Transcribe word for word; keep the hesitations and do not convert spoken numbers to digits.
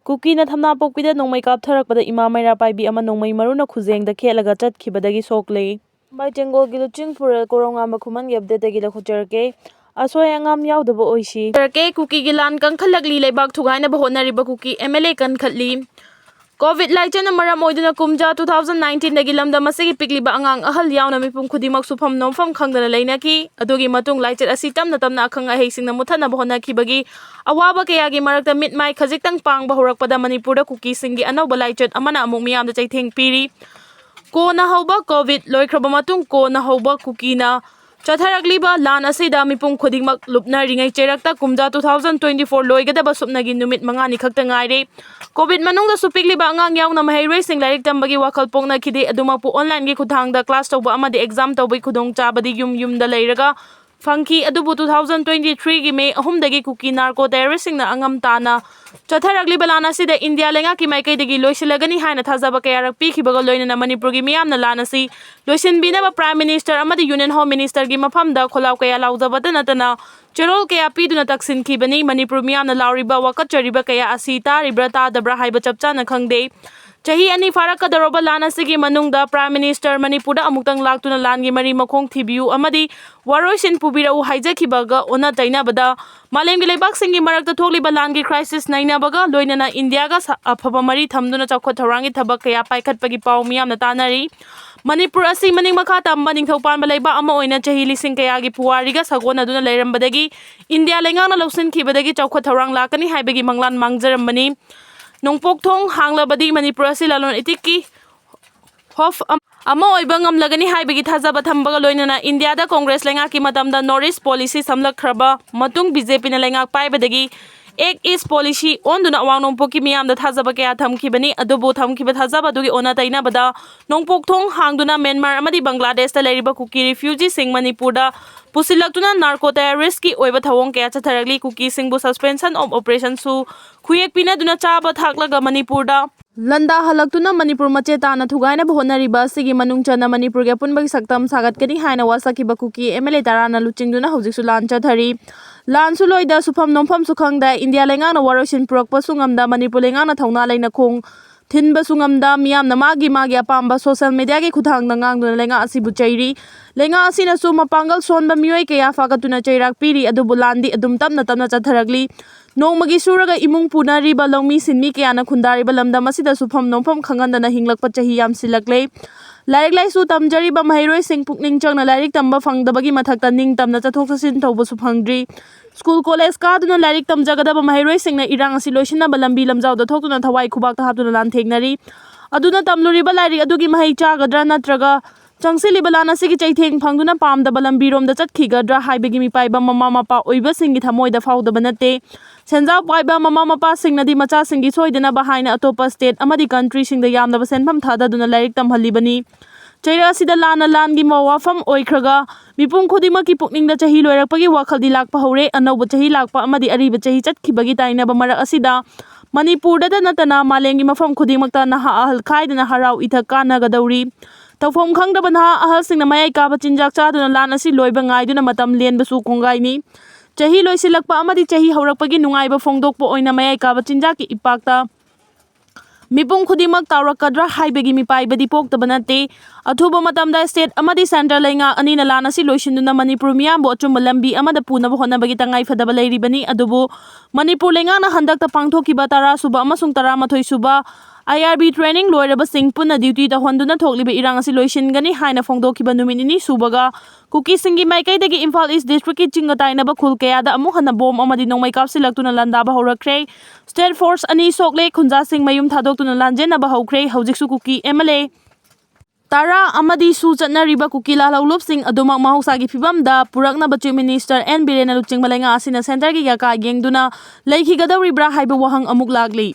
ꯀꯨꯀꯤꯅ ꯊꯝꯅꯥꯄꯣꯛꯄꯤꯗ ꯅꯣꯡꯃꯩ ꯀꯥꯞꯊꯔꯛꯄꯗ ꯏꯃꯥ ꯃꯩꯔꯥ ꯄꯥꯏꯕꯤ ꯑꯃ ꯅꯣꯡꯃꯩ ꯃꯔꯨꯅ ꯈꯨꯖꯦꯡꯗ ꯈꯦꯠꯂꯒ ꯆꯠꯈꯤꯕꯗꯒꯤ ꯁꯣꯛꯂꯦ꯫ ꯃꯨꯝꯕꯥꯏ ꯇꯦꯡꯒꯣꯜꯒꯤ ꯂꯨꯆꯤꯡꯄꯨꯔꯦꯜ ꯀꯣꯔꯧꯉꯥꯝꯕ ꯈꯨꯃꯟꯒꯤ ꯑꯞꯗꯦꯠꯇꯒꯤ ꯂꯧꯈꯠꯆꯔꯛꯀꯦ꯫ ꯑꯁꯣꯏ ꯑꯉꯥꯝ ꯌꯥꯎꯗꯕ ꯑꯣꯏꯁꯤ꯫ ꯖꯔꯀꯦ ꯀꯨꯀꯤꯒꯤ ꯂꯥꯟ ꯀꯟꯈꯠꯂꯛꯂꯤ꯫ ꯂꯩꯕꯥꯛ ꯊꯨꯒꯥꯏꯅꯕ ꯍꯣꯠꯅꯔꯤꯕ ꯀꯨꯀꯤ ꯑꯦꯝ ꯑꯦꯜ ꯑꯦ ꯀꯟꯈꯠꯂꯤ꯫ ꯀꯣꯚꯤꯗ ꯂꯥꯏꯆꯠꯅ ꯃꯔꯝ ꯑꯣꯏꯗꯨꯅ ꯀꯨꯝꯖꯥ two thousand nineteenꯗꯒꯤ ꯂꯝꯗꯝ ꯑꯁꯤꯒꯤ ꯄꯤꯛꯂꯤꯕ ꯑꯉꯥꯡ ꯑꯍꯜ ꯌꯥꯎꯅ ꯃꯤꯄꯨꯝ ꯈꯨꯗꯤꯡꯃꯛ ꯁꯨꯐꯝ ꯅꯣꯝꯐꯝ ꯈꯪꯗꯅ ꯂꯩꯅꯈꯤ꯫ ꯑꯗꯨꯒꯤ ꯃꯇꯨꯡ ꯂꯥꯏꯆꯠ ꯑꯁꯤ ꯇꯞꯅ ꯇꯞꯅ ꯑꯈꯪ ꯑꯍꯩꯁꯤꯡꯅ ꯃꯨꯠꯊꯠꯅꯕ ꯍꯣꯠꯅꯈꯤꯕꯒꯤ ꯑꯋꯥꯕ ꯀꯌꯥꯒꯤ ꯃꯔꯛꯇ ꯃꯤꯠ ꯃꯥꯏ ꯈꯖꯤꯛꯇꯪ ꯄꯥꯡꯕ ꯍꯧꯔꯛꯄꯗ ꯃꯅꯤꯄꯨꯔꯗ ꯀꯨꯀꯤꯁꯤꯡꯒꯤ ꯑꯅꯧꯕ ꯂꯥꯏꯆꯠ ꯑꯃꯅ ꯑꯃꯨꯛ ꯃꯤꯌꯥꯝꯗ ꯆꯩꯊꯦꯡ ꯄꯤꯔꯤ꯫ ꯀꯣꯟꯅ ꯍꯧꯕ ꯀꯣꯚꯤꯗ ꯂꯣꯏꯈ꯭ꯔꯕ ꯃꯇꯨꯡ ꯀꯣꯟꯅ ꯍꯧꯕ ꯀꯨꯀꯤꯅ ꯆꯠꯊꯔꯛꯂꯤꯕ ꯂꯥꯟ ꯑꯁꯤꯗ ꯃꯤꯄꯨꯝ ꯈꯨꯗꯤꯡꯃꯛ ꯂꯨꯞꯅꯔꯤꯉꯩ ꯆꯩꯔꯛꯇ ꯀꯨꯝꯖꯥ two thousand twenty four ꯂꯣꯏꯒꯗꯕ ꯁꯨꯞꯅꯒꯤ ꯅꯨꯃꯤꯠ ꯃꯉꯥꯅꯤ ꯈꯛꯇ ꯉꯥꯏꯔꯦ꯫ ꯀꯣꯚꯤꯗ ꯃꯅꯨꯡꯗꯁꯨ ꯄꯤꯛꯂꯤꯕ ꯑꯉꯥꯡ ꯌꯥꯎꯅ ꯃꯍꯩꯔꯣꯏꯁꯤꯡ ꯂꯥꯏꯔꯤꯛ ꯇꯝꯕꯒꯤ ꯋꯥꯈꯜ ꯄꯣꯛꯅꯈꯤꯗꯦ꯫ ꯑꯗꯨꯃꯛꯄꯨ ꯑꯣꯟꯂꯥꯏꯟꯒꯤ ꯈꯨꯠꯊꯥꯡꯗ ꯀ꯭ꯂꯥꯁ ꯇꯧꯕ ꯑꯃꯗꯤ ꯑꯦꯛꯖꯥꯝ ꯇꯧꯕꯒꯤ ꯈꯨꯗꯣꯡꯆꯥꯕꯗꯤ ꯌꯨꯝ ꯌꯨꯝꯗ ꯂꯩꯔꯒ ꯐꯪꯈꯤ꯫ ꯑꯗꯨꯕꯨ two thousand twenty threeꯒꯤ ꯃꯦ ꯑꯍꯨꯝꯗꯒꯤ ꯀꯨꯀꯤ ꯅꯥꯔꯀꯣ ꯇꯦꯔꯣꯔꯤꯁꯁꯤꯡꯅ ꯑꯉꯝ ꯇꯥꯅ ꯆꯠꯊꯔꯛꯂꯤꯕ ꯂꯥꯟ ꯑꯁꯤꯗ ꯏꯟꯗꯤꯌꯥ ꯂꯩꯉꯥꯛꯀꯤ ꯃꯥꯏꯀꯩꯗꯒꯤ ꯂꯣꯏꯁꯤꯜꯂꯒꯅꯤ ꯍꯥꯏꯅ ꯊꯥꯖꯕ ꯀꯌꯥꯔꯛ ꯄꯤꯈꯤꯕꯒ ꯂꯣꯏꯅꯅ ꯃꯅꯤꯄꯨꯔꯒꯤ ꯃꯤꯌꯥꯝꯅ ꯂꯥꯟ ꯑꯁꯤ ꯂꯣꯏꯁꯤꯟꯕꯤꯅꯕ ꯄ꯭ꯔꯥꯏꯝ ꯃꯤꯅꯤꯁꯇꯔ ꯑꯃꯗꯤ ꯌꯨꯅꯤꯌꯟ ꯍꯣꯝ ꯃꯤꯅꯤꯁꯇꯔꯒꯤ ꯃꯐꯝꯗ ꯈꯣꯜꯂꯥꯎ ꯀꯌꯥ ꯂꯥꯎꯖꯕꯇ ꯅꯠꯇꯅ ꯆꯦꯔꯣꯜ ꯀꯌꯥ ꯄꯤꯗꯨꯅ ꯇꯛꯁꯤꯟꯈꯤꯕꯅꯤ꯫ ꯃꯅꯤꯄꯨꯔ ꯃꯤꯌꯥꯝꯅ ꯂꯥꯎꯔꯤꯕ ꯋꯥꯀꯠꯆꯔꯤꯕ ꯀꯌꯥ ꯑꯁꯤ ꯇꯥꯔꯤꯕ꯭ꯔꯥ ꯇꯥꯗꯕ꯭ꯔꯥ ꯍꯥꯏꯕ ꯆꯞ ꯆꯥꯅ ꯈꯪꯗꯦ꯫ ꯆꯍꯤ ꯑꯅꯤ ꯐꯥꯔꯛꯀꯗꯧꯔꯕ ꯂꯥꯟ ꯑꯁꯤꯒꯤ ꯃꯅꯨꯡꯗ ꯄ꯭ꯔꯥꯏꯝ ꯃꯤꯅꯤꯁꯇꯔ ꯃꯅꯤꯄꯨꯔꯗ ꯑꯃꯨꯛꯇꯪ ꯂꯥꯛꯇꯨꯅ ꯂꯥꯟꯒꯤ ꯃꯔꯤ ꯃꯈꯣꯡ ꯊꯤꯕꯤꯌꯨ ꯑꯃꯗꯤ ꯋꯥꯔꯣꯏꯁꯤꯟ ꯄꯨꯕꯤꯔꯛꯎ ꯍꯥꯏꯖꯈꯤꯕꯒ ꯑꯣꯟꯅ ꯇꯩꯅꯕꯗ ꯃꯥꯂꯦꯝꯒꯤ ꯂꯩꯕꯥꯛꯁꯤꯡꯒꯤ ꯃꯔꯛꯇ ꯊꯣꯛꯂꯤꯕ ꯂꯥꯟꯒꯤ ꯀ꯭ꯔꯥꯏꯁꯤꯁ ꯅꯩꯅꯕꯒ ꯂꯣꯏꯅꯅ ꯏꯟꯗꯤꯌꯥꯒ ꯁ-, ꯑꯐꯕ ꯃꯔꯤ ꯊꯝꯗꯨꯅ ꯆꯥꯎꯈꯠ ꯊꯧꯔꯥꯡꯒꯤ ꯊꯕꯛ ꯀꯌꯥ ꯄꯥꯏꯈꯠꯄꯒꯤ ꯄꯥꯎ ꯃꯤꯌꯥꯝꯅ ꯇꯥꯅꯔꯤ꯫ ꯃꯅꯤꯄꯨꯔ ꯑꯁꯤ ꯃꯅꯤꯡ ꯃꯈꯥ ꯇꯝꯕ ꯅꯤꯡꯊꯧ ꯄꯥꯟꯕ ꯂꯩꯕꯥꯛ ꯑꯃ ꯑꯣꯏꯅ ꯆꯍꯤ ꯂꯤꯁꯤꯡ ꯀꯌꯥꯒꯤ ꯄꯨꯋꯥꯔꯤꯒ ꯁꯥꯒꯣꯟꯅꯗꯨꯅ ꯂꯩꯔꯝꯕꯗꯒꯤ ꯏꯟꯗꯤꯌꯥ ꯂꯩꯉꯥꯛꯅ ꯂꯧꯁꯤꯟꯈꯤꯕꯗꯒꯤ ꯆꯥꯎꯈꯠ ꯊꯧꯔꯥꯡ ꯂꯥꯛꯀꯅꯤ ꯍꯥꯏꯕꯒꯤ ꯃꯪꯂꯥꯟ ꯃꯥꯡꯖꯔꯝꯕꯅꯤ꯫ ꯅꯣꯡꯄꯣꯛ ꯊꯣꯡ ꯍꯥꯡꯂꯕꯗꯤ ꯃꯅꯤꯄꯨꯔ ꯑꯁꯤ ꯂꯂꯣꯟ ꯏꯇꯤꯛꯀꯤ ꯍꯣꯐ ꯑꯝ-, ꯑꯃ ꯑꯣꯏꯕ ꯉꯝꯂꯒꯅꯤ ꯍꯥꯏꯕꯒꯤ ꯊꯥꯖꯕ ꯊꯝꯕꯒ ꯂꯣꯏꯅꯅ ꯏꯟꯗꯤꯌꯥꯗ ꯀꯣꯡꯒ꯭ꯔꯦꯁ ꯂꯩꯉꯥꯛꯀꯤ ꯃꯇꯝꯗ ꯅꯣꯔꯠ ꯏꯁ ꯄꯣꯂꯤꯁꯤ ꯁꯝꯂꯛꯈ꯭ꯔꯕ ꯃꯇꯨꯡ ꯕꯤ ꯖꯦ ꯄꯤꯅ ꯂꯩꯉꯥꯛ ꯄꯥꯏꯕꯗꯒꯤ ꯑꯦꯛ ꯏꯁ ꯄꯣꯂꯤꯁꯤ ꯑꯣꯟꯗꯨꯅ ꯑꯋꯥꯡ ꯅꯣꯡꯄꯣꯛꯀꯤ ꯃꯤꯌꯥꯝꯗ ꯊꯥꯖꯕ ꯀꯌꯥ ꯊꯝꯈꯤꯕꯅꯤ꯫ ꯑꯗꯨꯕꯨ ꯊꯝꯈꯤꯕ ꯊꯥꯖꯕ ꯑꯗꯨꯒꯤ ꯑꯣꯟꯅ ꯇꯩꯅꯕꯗ ꯅꯣꯡꯄꯣꯛ ꯊꯣꯡ ꯍꯥꯡꯗꯨꯅ ꯃ꯭ꯌꯥꯟꯃꯥꯔ ꯑꯃꯗꯤ ꯕꯪꯒ꯭ꯂꯥꯗꯦꯁꯇ ꯂꯩꯔꯤꯕ ꯀꯨꯀꯤ ꯔꯤꯐ꯭ꯌꯨꯖꯤꯁꯤꯡ ꯃꯅꯤꯄꯨꯔꯗ ꯄꯨꯁꯤꯜꯂꯛꯇꯨꯅ narco terrorist ꯀꯤ ꯑꯣꯏꯕ ꯊꯧꯑꯣꯡ ꯀꯌꯥ ꯆꯠꯊꯔꯛꯂꯤ꯫ ꯀꯨꯀꯤꯁꯤꯡꯕꯨ suspension of operation ꯁꯨ ꯈꯨꯌꯦꯛ ꯄꯤꯅꯗꯨꯅ ꯆꯥꯕ ꯊꯥꯛꯂꯒ ꯃꯅꯤꯄꯨꯔꯗ ꯂꯥꯟꯗꯥꯍꯜꯂꯛꯇꯨꯅ ꯃꯅꯤꯄꯨꯔ ꯃꯆꯦ ꯇꯥꯅ ꯊꯨꯒꯥꯏꯅꯕ ꯍꯣꯠꯅꯔꯤꯕ ꯑꯁꯤꯒꯤ ꯃꯅꯨꯡ ꯆꯟꯅ ꯃꯅꯤꯄꯨꯔꯒꯤ ꯑꯄꯨꯟꯕꯒꯤ ꯁꯛꯇꯝ ꯁꯥꯒꯠꯀꯅꯤ ꯍꯥꯏꯅ ꯋꯥꯁꯛꯈꯤꯕ ꯀꯨꯀꯤ M L A ꯇꯔꯥꯅ ꯂꯨꯆꯤꯡꯗꯨꯅ ꯍꯧꯖꯤꯛꯁꯨ ꯂꯥꯟ ꯆꯠꯊꯔꯤ꯫ ꯂꯥꯟꯁꯨ ꯂꯣꯏꯗ, ꯁꯨꯐꯝ ꯅꯣꯝꯐꯝꯁꯨ ꯈꯪꯗ, ꯏꯟꯗꯤꯌꯥ ꯂꯩꯉꯥꯛꯅ ꯋꯥꯔꯣꯏꯁꯤꯟ ꯄꯨꯔꯛꯄꯁꯨ ꯉꯝꯗ, ꯃꯅꯤꯄꯨꯔ ꯂꯩꯉꯥꯛꯅ ꯊꯧꯅꯥ ꯂꯩꯅ ꯈꯣꯡ ꯊꯤꯟꯕꯁꯨ ꯉꯝꯗ, ꯃꯤꯌꯥꯝꯅ ꯃꯥꯒꯤ ꯃꯥꯒꯤ ꯑꯄꯥꯝꯕ social media ꯒꯤ ꯈꯨꯠꯊꯥꯡꯗ ꯉꯥꯡꯗꯨꯅ ꯂꯩꯉꯥꯛ ꯑꯁꯤꯕꯨ ꯆꯩꯔꯤ꯫ ꯂꯩꯉꯥꯛ ꯑꯁꯤꯅꯁꯨ ꯃꯄꯥꯡꯒꯜ ꯁꯣꯟꯕ ꯃꯤꯑꯣꯏ ꯀꯌꯥ ꯐꯥꯒꯠꯇꯨꯅ ꯆꯩꯔꯥꯛ ꯄꯤꯔꯤ, ꯑꯗꯨꯕꯨ ꯂꯥꯟꯗꯤ ꯑꯗꯨꯝ ꯇꯞꯅ ꯇꯞꯅ ꯆꯠꯊꯔꯛꯂꯤ꯫ ꯅꯣꯡꯃꯒꯤ ꯁꯨꯔꯒ ꯏꯃꯨꯡ ꯄꯨꯅꯔꯤꯕ ꯂꯧꯃꯤ ꯁꯤꯟꯃꯤ ꯀꯌꯥꯅ ꯈꯨꯟꯗꯥꯔꯤꯕ ꯂꯝꯗꯝ ꯑꯁꯤꯗ ꯁꯨꯐꯝ ꯅꯣꯝꯐꯝ ꯈꯪꯍꯟꯗꯅ ꯍꯤꯡꯂꯛꯄ ꯆꯍꯤ ꯌꯥꯝꯁꯤꯜꯂꯛꯂꯦ꯫ ꯂꯥꯏꯔꯤꯛ ꯂꯥꯏꯁꯨ ꯇꯝꯖꯔꯤꯕ ꯃꯍꯩꯔꯣꯏꯁꯤꯡ ꯄꯨꯛꯅꯤꯡ ꯆꯪꯅ ꯂꯥꯏꯔꯤꯛ ꯇꯝꯕ ꯐꯪꯗꯕꯒꯤ ꯃꯊꯛꯇ ꯅꯤꯡꯇꯝꯅ ꯆꯠꯊꯣꯛ ꯆꯠꯁꯤꯟ ꯇꯧꯕꯁꯨ ꯐꯪꯗ꯭ꯔꯤ꯫ ꯁ꯭ꯀꯨꯜ ꯀꯣꯂꯦꯖ ꯀꯥꯗꯨꯅ ꯂꯥꯏꯔꯤꯛ ꯇꯝꯖꯒꯗꯕ ꯃꯍꯩꯔꯣꯏꯁꯤꯡꯅ ꯏꯔꯥꯡ ꯑꯁꯤ ꯂꯣꯏꯁꯤꯟꯅꯕ ꯂꯝꯕꯤ ꯂꯝꯖꯥꯎꯗ ꯊꯣꯛꯇꯨꯅ ꯊꯋꯥꯏ ꯈꯨꯕꯥꯛꯇ ꯍꯥꯞꯇꯨꯅ ꯂꯥꯟꯊꯦꯡꯅꯔꯤ꯫ ꯑꯗꯨꯅ ꯇꯝꯂꯨꯔꯤꯕ ꯂꯥꯏꯔꯤꯛ ꯑꯗꯨꯒꯤ ꯃꯍꯩ ꯆꯥꯒꯗ꯭ꯔꯥ ꯅꯠꯇ꯭ꯔꯒ ꯆꯪꯁꯤꯜꯂꯤꯕ ꯂꯥꯟ ꯑꯁꯤꯒꯤ ꯆꯩꯊꯦꯡ ꯐꯪꯗꯨꯅ ꯄꯥꯝꯗꯕ ꯂꯝꯕꯤꯔꯣꯝꯗ ꯆꯠꯈꯤꯒꯗ꯭ꯔꯥ ꯍꯥꯏꯕꯒꯤ ꯃꯤꯄꯥꯏꯕ ꯃꯃꯥ ꯃꯄꯥ ꯑꯣꯏꯕꯁꯤꯡꯒꯤ ꯊꯃꯣꯏꯗ ꯐꯥꯎꯗꯕ ꯅꯠꯇꯦ꯫ ꯁꯦꯟꯖꯥꯎ ꯄꯥꯏꯕ ꯃꯃꯥ ꯃꯄꯥꯁꯤꯡꯅꯗꯤ ꯃꯆꯥꯁꯤꯡꯒꯤ ꯁꯣꯏꯗꯅꯕ ꯍꯥꯏꯅ ꯑꯇꯣꯞꯄ state ꯑꯃꯗꯤ country ꯁꯤꯡꯗ ꯌꯥꯝꯂꯕ ꯁꯦꯟꯐꯝ ꯊꯥꯗꯗꯨꯅ ꯂꯥꯏꯔꯤꯛ ꯇꯝꯍꯜꯂꯤꯕꯅꯤ꯫ ꯆꯩꯔꯛ ꯑꯁꯤꯗ ꯂꯥꯟꯅ ꯂꯥꯟꯒꯤ ꯋꯥꯐꯝ ꯑꯣꯏꯈ꯭ꯔꯒ ꯃꯤꯄꯨꯝ ꯈꯨꯗꯤꯡꯃꯛꯀꯤ ꯄꯨꯛꯅꯤꯡꯗ ꯆꯍꯤ ꯂꯣꯏꯔꯛꯄꯒꯤ ꯋꯥꯈꯜꯗꯤ ꯂꯥꯛꯄ ꯍꯧꯔꯦ꯫ ꯑꯅꯧꯕ ꯆꯍꯤ ꯂꯥꯛꯄ ꯑꯃꯗꯤ ꯑꯔꯤꯕ ꯆꯍꯤ ꯆꯠꯈꯤꯕꯒꯤ ꯇꯥꯏꯅꯕ ꯃꯔꯛ ꯑꯁꯤꯗ ꯃꯅꯤꯄꯨꯔꯗꯇ ꯅꯠꯇꯅ ꯃꯥꯂꯦꯝꯒꯤ ꯃꯐꯝ ꯈꯨꯗꯤꯡꯃꯛꯇ ꯅꯍꯥ ꯑꯍꯜ ꯈꯥꯏꯗꯅ ꯍꯔꯥꯎ ꯏꯊꯛ ꯀꯥꯟꯅꯒꯗꯧꯔꯤ꯫ ꯇꯧꯐꯝ ꯈꯪꯗꯕ ꯅꯍꯥ ꯑꯍꯜꯁꯤꯡꯅ ꯃꯌꯥꯏ ꯀꯥꯕ ꯆꯤꯟꯖꯥꯛ ꯆꯥꯗꯨꯅ ꯂꯥꯟ ꯑꯁꯤ ꯂꯣꯏꯕ ꯉꯥꯏꯗꯨꯅ ꯃꯇꯝ ꯂꯦꯟꯕꯁꯨ ꯀꯣꯡꯒꯥꯏꯅꯤ꯫ ꯆꯍꯤ ꯂꯣꯏꯁꯤꯜꯂꯛꯄ ꯑꯃꯗꯤ ꯆꯍꯤ ꯍꯧꯔꯛꯄꯒꯤ ꯅꯨꯡꯉꯥꯏꯕ ꯐꯣꯡꯗꯣꯛꯄ ꯑꯣꯏꯅ ꯃꯌꯥꯏ ꯀꯥꯕ ꯆꯤꯟꯖꯥꯛꯀꯤ ꯏꯄꯥꯛꯇ ꯃꯤꯄꯨꯝ ꯈꯨꯗꯤꯡꯃꯛ ꯇꯥꯎꯔꯛꯀꯗ꯭ꯔꯥ ꯍꯥꯏꯕꯒꯤ ꯃꯤꯄꯥꯏꯕꯗꯤ ꯄꯣꯛꯇꯕ ꯅꯠꯇꯦ꯫ ꯑꯊꯨꯕ ꯃꯇꯝꯗ state ꯑꯃꯗꯤ centre ꯂꯩꯉꯥꯛ ꯑꯅꯤꯅ ꯂꯥꯟ ꯑꯁꯤ ꯂꯣꯏꯁꯤꯟꯗꯨꯅ ꯃꯅꯤꯄꯨꯔ ꯃꯤꯌꯥꯝꯕꯨ ꯑꯆꯨꯝꯕ ꯂꯝꯕꯤ ꯑꯃꯗ ꯄꯨꯅꯕ ꯍꯣꯠꯅꯕꯒꯤ ꯇꯉꯥꯏ ꯐꯗꯕ ꯂꯩꯔꯤꯕꯅꯤ꯫ ꯑꯗꯨꯕꯨ ꯃꯅꯤꯄꯨꯔ ꯂꯩꯉꯥꯛꯅ ꯍꯟꯗꯛꯇ ꯄꯥꯡꯊꯣꯛꯈꯤꯕ ꯇꯔꯥ ꯁꯨꯕ ꯑꯃꯁꯨꯡ ꯇꯔꯥꯃꯥꯊꯣꯏ ꯁꯨꯕ I R B training ꯂꯣꯏꯔꯕꯁꯤꯡ ꯄꯨꯟꯅ duty ꯇꯧꯍꯟꯗꯨꯅ ꯊꯣꯛꯂꯤꯕ ꯏꯔꯥꯡ ꯑꯁꯤ ꯂꯣꯏꯁꯤꯟꯒꯅꯤ ꯍꯥꯏꯅ ꯐꯣꯡꯗꯣꯛꯈꯤꯕ ꯅꯨꯃꯤꯠ ꯅꯤꯅꯤ ꯁꯨꯕꯒ ꯀꯨꯀꯤꯁꯤꯡꯒꯤ ꯃꯥꯏꯀꯩꯗꯒꯤ ꯏꯝꯐꯥꯜ East district ꯀꯤ ꯆꯤꯡꯒ ꯇꯥꯏꯅꯕ ꯈꯨꯜ ꯀꯌꯥꯗ ꯑꯃꯨꯛ ꯍꯟꯅ bomb ꯑꯃꯗꯤ ꯅꯣꯡꯃꯩ ꯀꯥꯞꯁꯤꯜꯂꯛꯇꯨꯅ ꯂꯥꯟꯗꯥꯕ ꯍꯧꯔꯛꯈ꯭ꯔꯦ꯫ State force ꯑꯅꯤ ꯁꯣꯛꯂꯦ, ꯈꯨꯟꯖꯥꯁꯤꯡ ꯃꯌꯨꯝ ꯊꯥꯗꯣꯛꯇꯨꯅ ꯂꯥꯟꯖꯦꯟꯅꯕ ꯍꯧꯈ꯭ꯔꯦ꯫ ꯍꯧꯖꯤꯛꯁꯨ ꯀꯨꯀꯤ M L A ꯇꯔꯥ ꯑꯃꯗꯤ ꯁꯨ ꯆꯠꯅꯔꯤꯕ ꯀꯨꯀꯤ ꯂꯥꯜꯍꯧꯂꯨꯞꯁꯤꯡ ꯑꯗꯨꯃꯛ ꯃꯍꯧꯁꯥꯒꯤ ꯐꯤꯕꯝꯗ ꯄꯨꯔꯛꯅꯕ Chief Minister N ꯕꯤꯔꯦꯟꯅ ꯂꯨꯆꯤꯡꯕ ꯂꯩꯉꯥꯛ ꯑꯁꯤꯅ centre ꯒꯤ ꯌꯥꯀꯥ ꯌꯦꯡꯗꯨꯅ ꯂꯩꯈꯤꯒꯗꯧꯔꯤꯕ꯭ꯔꯥ ꯍꯥꯏꯕ ꯋꯥꯍꯪ ꯑꯃꯨꯛ ꯂꯥꯛꯂꯤ꯫